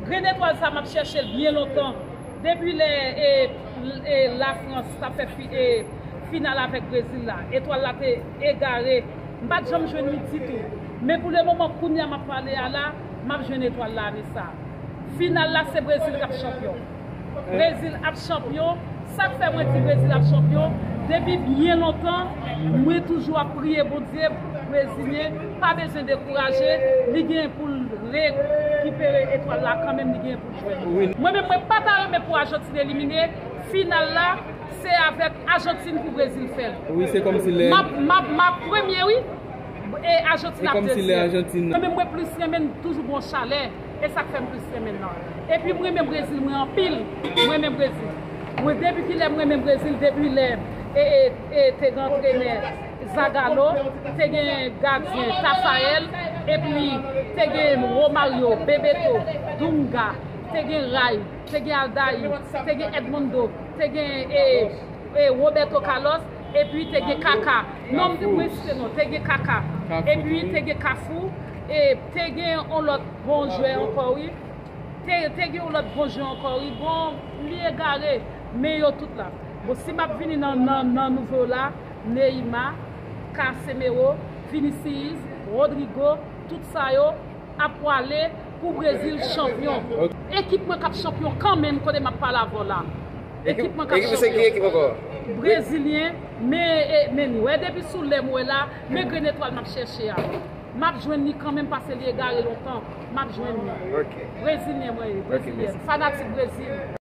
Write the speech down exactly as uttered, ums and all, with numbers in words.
Grenn etwal sa, m ap chèche l byen lontan. Depi lè e, e, Lafrans t ap fè fi, e, final avèk Brezil la, etwal la te egare. M pa t janm jwenn li ditou. Men pou le moman, kounye a m ap pale a la, m ap jwenn etwal la ane sa. Final la, se Brezil k ap chanpyon. Brezil ap chanpyon. Sa k fè mwen di Brezil ap chanpyon? Depi byen lontan, mwen toujou ap priye Bondye pou Brezilyen pa bezwen dekouraje. Li gen pou l rekipere etwal la kanmenm, li gen pou l jwenn. Mwen menm, mwen pa ta renmen pou Ajantin elimine. Final la, se avèk Ajantin pou Brezil fè l. Wi, se kòmsi lè. M ap, m ap, m ap premye, wi. E Ajantin ap dezyèm. Mwen menm, mwen plis renmen l, toujou gon chalè. E sa k fè m plis renmen l nan. Epi m renmen Brezil mwen anpil. M renmen Brezil. Mwen depi kilè m renmen Brezil, depi lè e, e, e te gen antrenè Zagallo, te gen gadyen Tafarel, epi te gen Romario, Bebeto, Dunga, te gen Ray, te gen Aldair, te gen Edmundo, te gen e, e Roberto Carlos, epi te gen Kaka. Non, mwen site non, te gen Kaka. Epi te gen Kafou, e te gen yon lòt bon jwè ankò, wi. Te, te gen yon lòt bon jwè ankò, wi. Bon, li egare, men yo tout la. Bon, si m ap vini nan, nan, nan nouvo la, Neymar, Casemiro, Vinicius, Rodrygo, tout sa yo ap pwale pou Brezil chanpyon. Ekip mwen k ap chanpyon kanmenm kote m ap pale avè w la. Ekip mwen k ap chanpyon. Ekip se ki ekip ankò? Brezilyen, men, e, men nou wè depi sou lè m wè la, men grenn etwal m ap chèche a. M ap jwenn li kanmenm paske li egare lontan. M ap jwenn li. Brezilyen mwen ye, Brezilyen. Fanatik Brezil.